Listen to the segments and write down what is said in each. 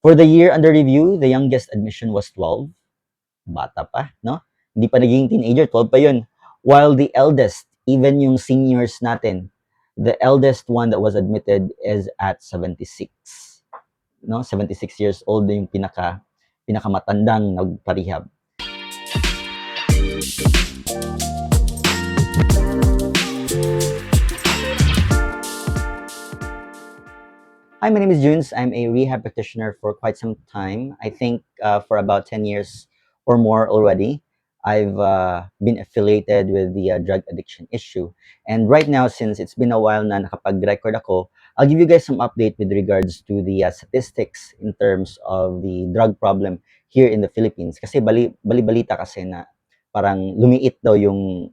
For the year under review, the youngest admission was 12. Bata pa, no? Hindi pa naging teenager, 12 pa yun. While the eldest, even yung seniors natin, the eldest one that was admitted is at 76. No? 76 years old na yung pinakamatandang nagpa-rehab. Hi, my name is Junz. I'm a rehab practitioner for quite some time. I think for about 10 years or more already. I've been affiliated with the drug addiction issue. And right now, since it's been a while na nakapag-record ako, I'll give you guys some update with regards to the statistics in terms of the drug problem here in the Philippines. Kasi bali-balita kasi na parang lumiit daw yung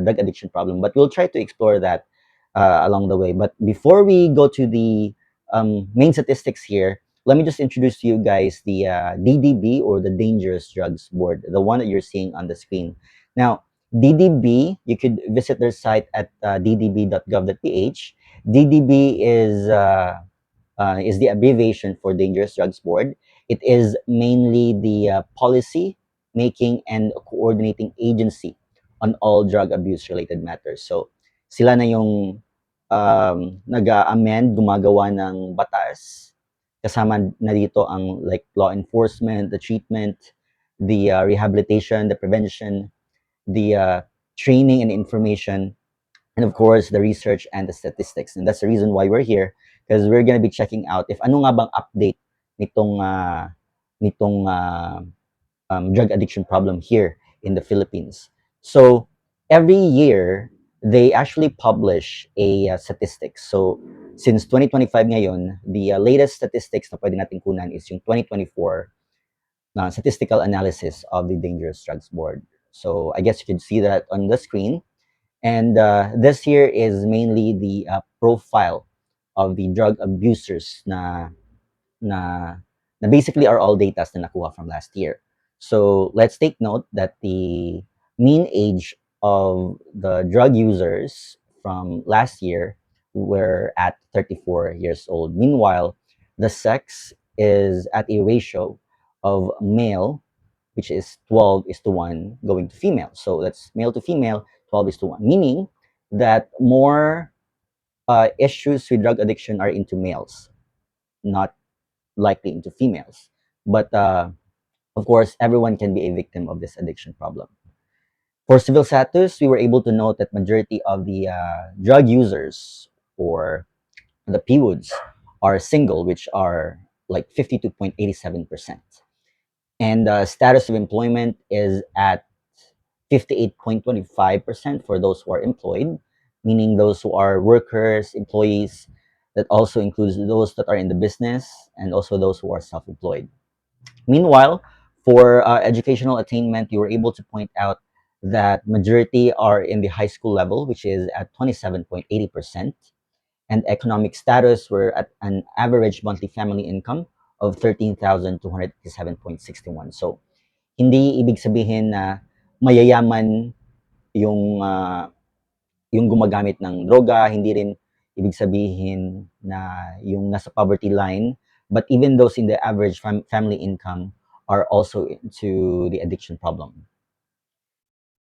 drug addiction problem. But we'll try to explore that along the way. But before we go to the main statistics here, let me just introduce to you guys the DDB or the Dangerous Drugs Board, the one that you're seeing on the screen. Now, DDB, you could visit their site at ddb.gov.ph. DDB is the abbreviation for Dangerous Drugs Board. It is mainly the policy making and coordinating agency on all drug abuse related matters. So, sila na yung nag-amend, gumagawa ng batas. Kasama na dito ang like law enforcement, the treatment, the rehabilitation, the prevention, the training and information, and of course, the research and the statistics. And that's the reason why we're here, because we're gonna be checking out if ano nga bang update nitong drug addiction problem here in the Philippines. So, every year, they actually publish a statistics. So, since 2025 ngayon, the latest statistics na pwede natin kunan is yung 2024 na statistical analysis of the Dangerous Drugs Board. So, I guess you could see that on the screen. And this here is mainly the profile of the drug abusers na basically are all data na nakuha from last year. So let's take note that the mean age of the drug users from last year were at 34 years old. Meanwhile, the sex is at a ratio of male, which is 12 is to 1, going to female. So that's male to female, 12 is to 1, meaning that more issues with drug addiction are into males, not likely into females. But of course, everyone can be a victim of this addiction problem. For civil status, we were able to note that majority of the drug users or the PWUDs are single, which are like 52.87%. And the status of employment is at 58.25% for those who are employed, meaning those who are workers, employees. That also includes those that are in the business and also those who are self-employed. Meanwhile, for educational attainment, you were able to point out that majority are in the high school level, which is at 27.80%, and economic status were at an average monthly family income of 13,287.61. So, hindi ibig sabihin na mayayaman yung gumagamit ng droga, hindi rin ibig sabihin na yung nasa poverty line, but even those in the average family income are also into the addiction problem.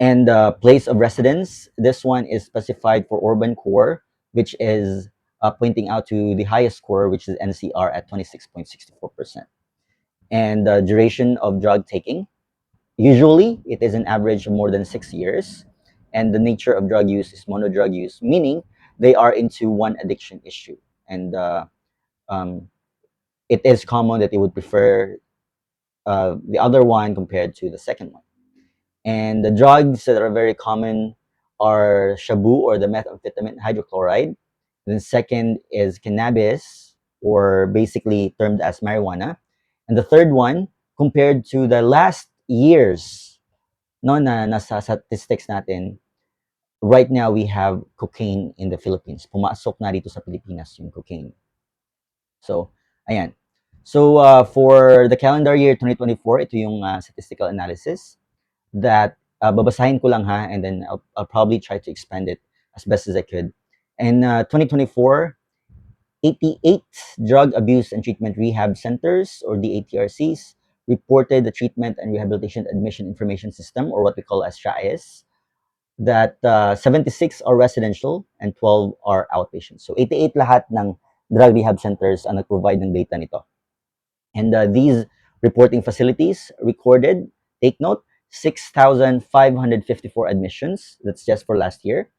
And place of residence, this one is specified for urban core, which is pointing out to the highest score, which is NCR at 26.64%. And the duration of drug taking, usually it is an average of more than 6 years. And the nature of drug use is monodrug use, meaning they are into one addiction issue. And it is common that they would prefer the other one compared to the second one. And the drugs that are very common are shabu or the methamphetamine hydrochloride. Then second is cannabis, or basically termed as marijuana. And the third one, compared to the last years, no, na nasa statistics natin, right now we have cocaine in the Philippines. Pumasok na dito sa Pilipinas yung cocaine. So, ayan. So, for the calendar year 2024, ito yung statistical analysis that babasahin ko lang ha, and then I'll probably try to expand it as best as I could. In 2024, 88 drug abuse and treatment rehab centers, or DATRCs, reported the Treatment and Rehabilitation Admission Information System, or what we call as TRAIS, that 76 are residential and 12 are outpatient. So 88 lahat ng drug rehab centers ang nag-provide ng data nito. And these reporting facilities recorded, take note, 6,554 admissions. That's just for last year.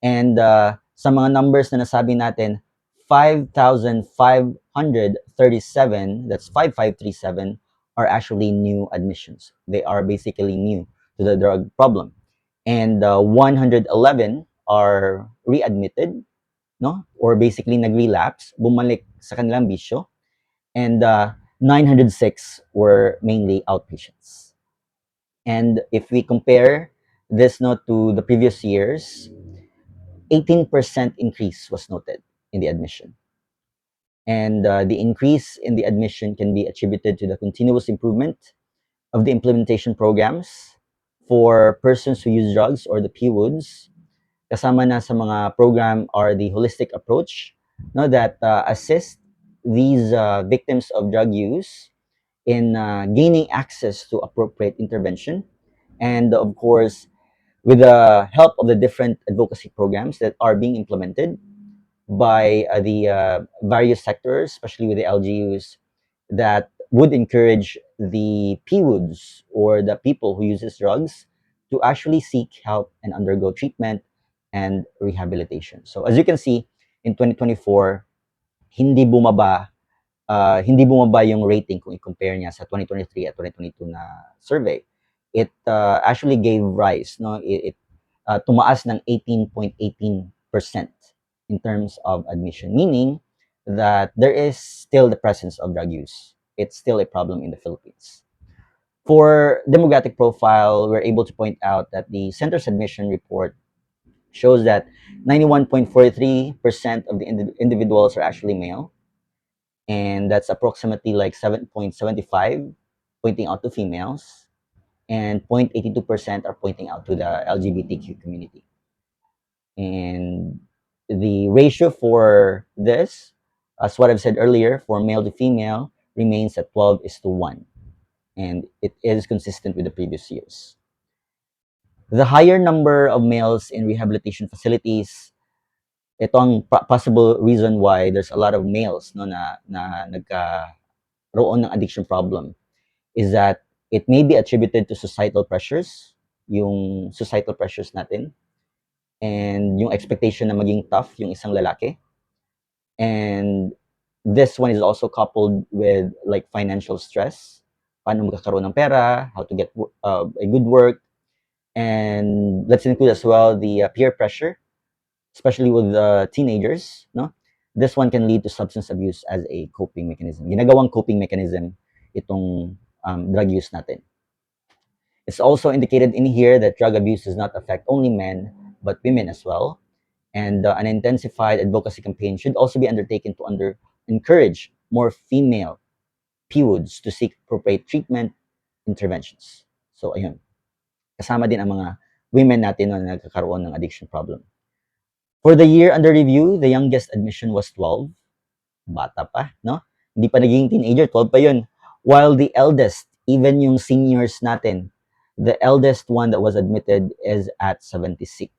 And sa mga numbers na nasabi natin, 5,537, that's 5537, are actually new admissions. They are basically new to the drug problem. And 111 are readmitted, no? Or basically nag-relapse, bumalik sa kanilang bisyo. And 906 were mainly outpatients. And if we compare this, no, to the previous years, 18% increase was noted in the admission. And the increase in the admission can be attributed to the continuous improvement of the implementation programs for persons who use drugs, or the PWUDs. Kasama na sa mga program are the holistic approach, no, that assist these victims of drug use in gaining access to appropriate intervention. And of course, with the help of the different advocacy programs that are being implemented by the various sectors, especially with the LGUs, that would encourage the PWUDs or the people who uses drugs to actually seek help and undergo treatment and rehabilitation. So as you can see, in 2024, hindi bumaba yung rating kung i-compare niya sa 2023 at 2022 na survey. It actually gave rise, no? It tumaas ng 18.18% in terms of admission, meaning that there is still the presence of drug use. It's still a problem in the Philippines. For demographic profile, we're able to point out that the center's admission report shows that 91.43% of the individuals are actually male, and that's approximately like 7.75 pointing out to females, and 0.82% are pointing out to the LGBTQ community. And the ratio for this, as what I've said earlier, for male to female remains at 12 is to 1, and it is consistent with the previous years. The higher number of males in rehabilitation facilities, ito ang possible reason why there's a lot of males, no, na nagkaroon ng addiction problem, is that it may be attributed to societal pressures, yung societal pressures natin, and yung expectation na maging tough yung isang lalaki. And this one is also coupled with like financial stress, paano magkakaroon ng pera, how to get a good work, and let's include as well the peer pressure, especially with the teenagers, no? This one can lead to substance abuse as a coping mechanism. Ginagawang coping mechanism itong drug use natin. It's also indicated in here that drug abuse does not affect only men, but women as well. And an intensified advocacy campaign should also be undertaken to encourage more female PWUDs to seek appropriate treatment interventions. So, ayun. Kasama din ang mga women natin na nagkakaroon ng addiction problem. For the year under review, the youngest admission was 12. Bata pa, no? Hindi pa naging teenager, 12 pa yun. While the eldest, even yung seniors natin, the eldest one that was admitted is at 76.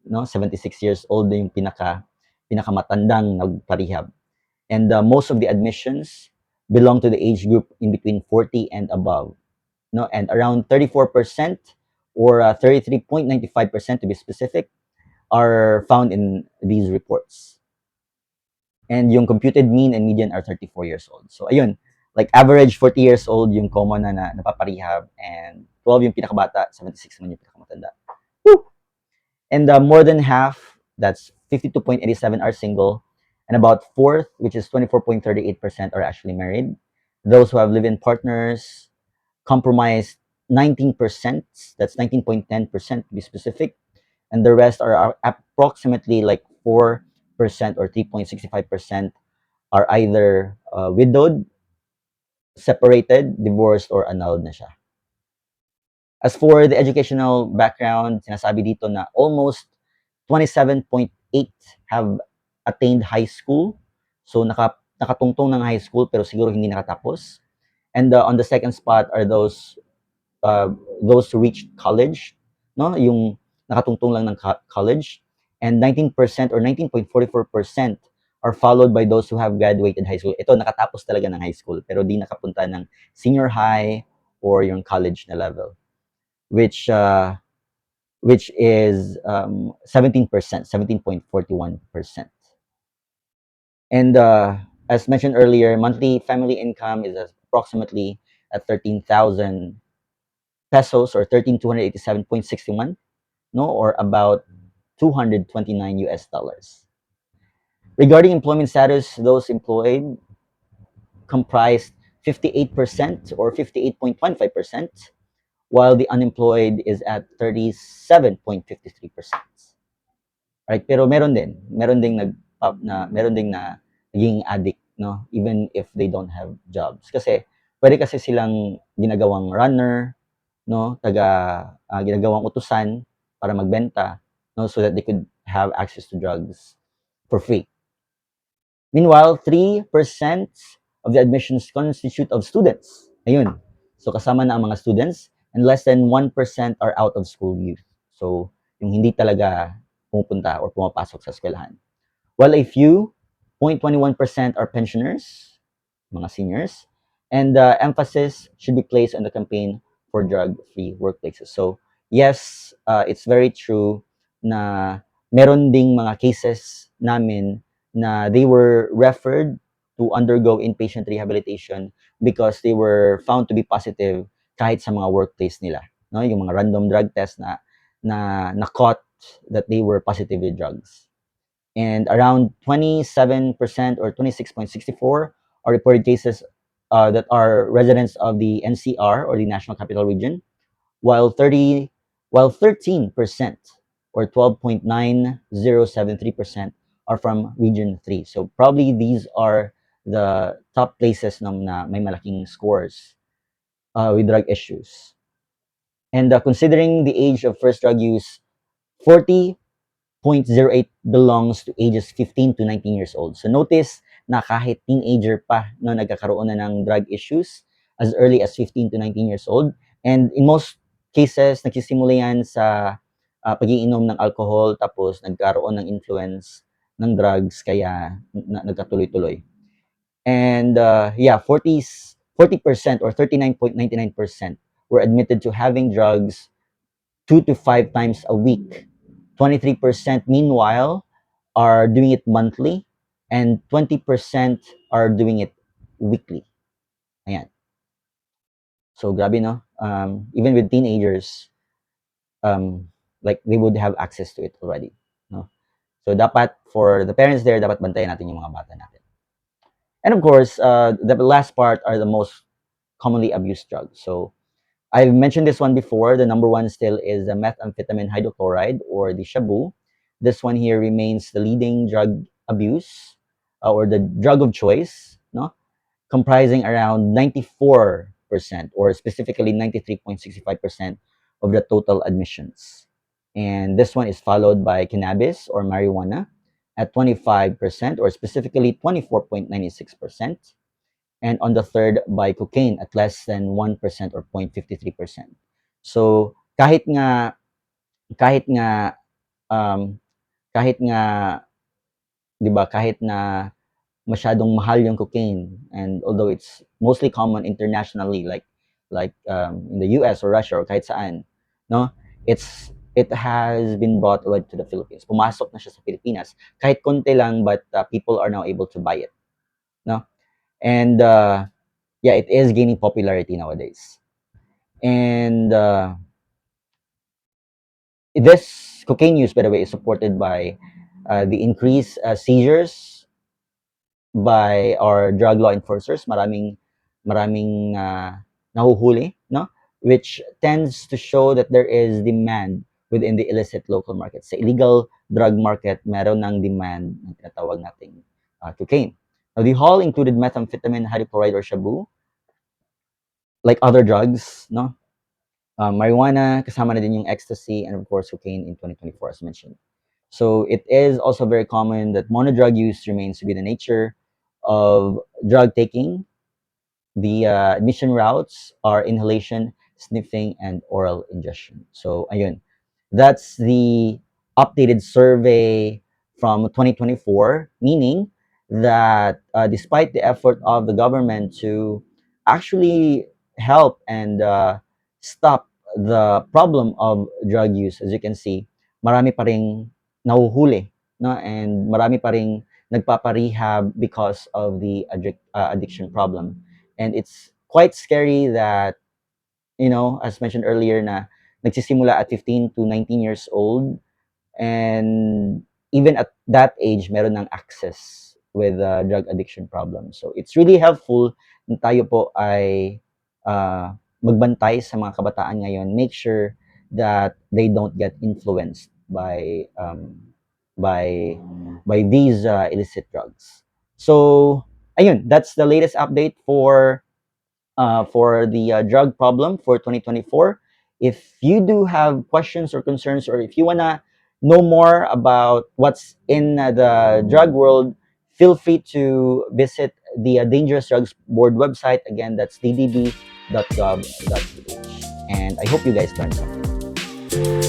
No? 76 years old na yung pinakamatandang nagpa-rehab. And most of the admissions belong to the age group in between 40 and above. No? And around 34% or 33.95% to be specific are found in these reports. And yung computed mean and median are 34 years old. So ayun, like average 40 years old yung common na napaparehab and 12 yung pinakabata, 76 naman yung pinakamatanda. Woo! And more than half, that's 52.87, are single, and about fourth, which is 24.38%, are actually married. Those who have live-in partners compromise 19%, that's 19.10% to be specific, and the rest are approximately like 4% or 3.65% are either widowed, separated, divorced, or annulled na siya. As for the educational background, sinasabi dito na almost 27.8 have attained high school. So nakatungtong ng high school pero siguro hindi nakatapos. And on the second spot are those who reached college, no? Yung nakatungtong lang ng college. And 19% or 19.44% are followed by those who have graduated high school. Ito, nakatapos talaga ng high school pero di nakapunta ng senior high or yung college na level, which is 17%, 17.41%. And as mentioned earlier, monthly family income is approximately at 13,000 pesos or 13,287.61, no, or about US$229. Regarding employment status, those employed comprised 58% or 58.15%, while the unemployed is at 37.53%. Right? Pero meron ding na naging addict, no, even if they don't have jobs. Kasi pwede kasi silang ginagawang runner, no, taga ginagawang utusan para magbenta, no, so that they could have access to drugs for free. Meanwhile, 3% of the admissions constitute of students. Ayun. So kasama na ang mga students and less than 1% are out of school youth. So yung hindi talaga pumupunta or pumapasok sa eskwelahan. While a few, 0.21%, are pensioners, mga seniors, and the emphasis should be placed on the campaign for drug-free workplaces. So yes, it's very true na meron ding mga cases namin na they were referred to undergo inpatient rehabilitation because they were found to be positive kahit sa mga workplace nila, no? Yung mga random drug test na caught that they were positive with drugs. And around 27% or 26.64 are reported cases that are residents of the NCR or the National Capital Region, while 13% or 12.9073% are from Region 3. So probably these are the top places na may malaking scores with drug issues. And considering the age of first drug use, 40.08 belongs to ages 15 to 19 years old. So notice na kahit teenager pa, no, nagkakaroon na ng drug issues as early as 15 to 19 years old. And in most cases, nagsisimula yan sa pag-iinom ng alcohol tapos nagkaroon ng influence ng drugs kaya nagkatuloy-tuloy. And yeah, 40% or 39.99% were admitted to having drugs 2 to 5 times a week. 23% meanwhile are doing it monthly and 20% are doing it weekly. Ayan. So grabe, no? Even with teenagers, like they would have access to it already, no? So dapat for the parents there, dapat bantayan natin yung mga bata natin. And of course, the last part are the most commonly abused drugs. So I've mentioned this one before. The number one still is the methamphetamine hydrochloride or the shabu. This one here remains the leading drug abuse or the drug of choice, no? Comprising around 94% or specifically 93.65% of the total admissions. And this one is followed by cannabis or marijuana at 25% or specifically 24.96%. And on the third by cocaine at less than 1% or 0.53%. So kahit nga 'di ba, kahit na masyadong mahal yung cocaine and although it's mostly common internationally, like in the US or Russia or kahit saan, no? It has been brought already to the Philippines. Pumasok na siya sa Pilipinas kahit konti lang, but people are now able to buy it, no? And yeah, it is gaining popularity nowadays. And this cocaine use, by the way, is supported by the increased seizures by our drug law enforcers. Maraming nahuhuli, no? Which tends to show that there is demand within the illicit local market. Sa illegal drug market, meron ng demand ng tinatawag nating cocaine. Now, the haul included methamphetamine hydrochloride or shabu, like other drugs, no? Marijuana, kasama na din yung ecstasy, and of course, cocaine in 2024 as mentioned. So it is also very common that monodrug use remains to be the nature of drug taking. The admission routes are inhalation, sniffing, and oral ingestion. So, ayun. That's the updated survey from 2024, meaning that despite the effort of the government to actually help and stop the problem of drug use, as you can see, marami pa ring nahuhuli, no? And marami pa ring nagpaparehab because of the addiction problem. And it's quite scary that, as mentioned earlier, na nagsisimula at 15 to 19 years old and even at that age, meron ng access with drug addiction problem. So it's really helpful na tayo po ay magbantay sa mga kabataan ngayon, make sure that they don't get influenced by these illicit drugs. So, ayun, that's the latest update for the drug problem for 2024. If you do have questions or concerns, or if you wanna know more about what's in the drug world, feel free to visit the Dangerous Drugs Board website. Again, that's ddb.gov.ph. And I hope you guys learned something.